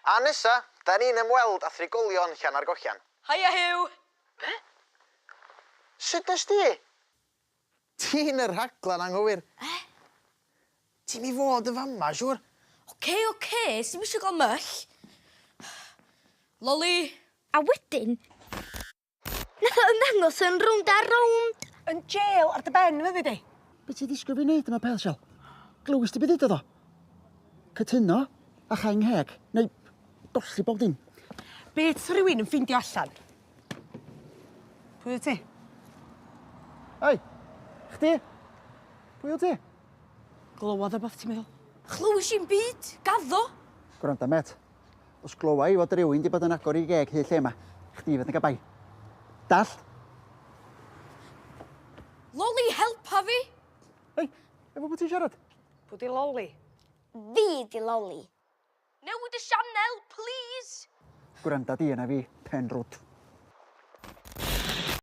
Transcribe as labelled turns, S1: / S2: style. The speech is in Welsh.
S1: A nesa, da ni'n ymweld â thrigolion Llanargollian.
S2: Haia Huw!
S1: Be? Sut nes di? Ti'n y rhaglen anghywir.
S2: E?
S1: Ti'm i fod yn fama, siŵr.
S2: Oce, oce, sdim isio gael myll. Loli!
S3: A wedyn, nath o ymddangos yn rownd a rownd.
S4: Yn jêl ar dy ben fyddi di.
S5: Be ti ddisgwyl fi neud am y peth, Shel? Glywis di be ddudodd o? Cytuno a chau 'ngheg, neu golli bob dim.
S4: Be' 's rhywun yn ffeindio allan? Pwy wyt ti?
S5: Ei, chdi? Pwy wyt ti?
S4: Glywodd o beth ti'n meddwl?
S2: Chlywis i'm byd, gaddo!
S5: Gwranda, mêt. Os glywa i fod rywun 'di bod yn agor 'i geg hyd lle 'ma, chdi fydd yn gael bai. Dallt?
S2: Loli, helpa fi!
S5: Ei, efo pwy ti'n siarad?
S4: Pwy 'di Loli?
S3: Fi 'di Loli.
S2: Newid y sianel, plîs!
S5: Gwranda di arna fi, pen rwd.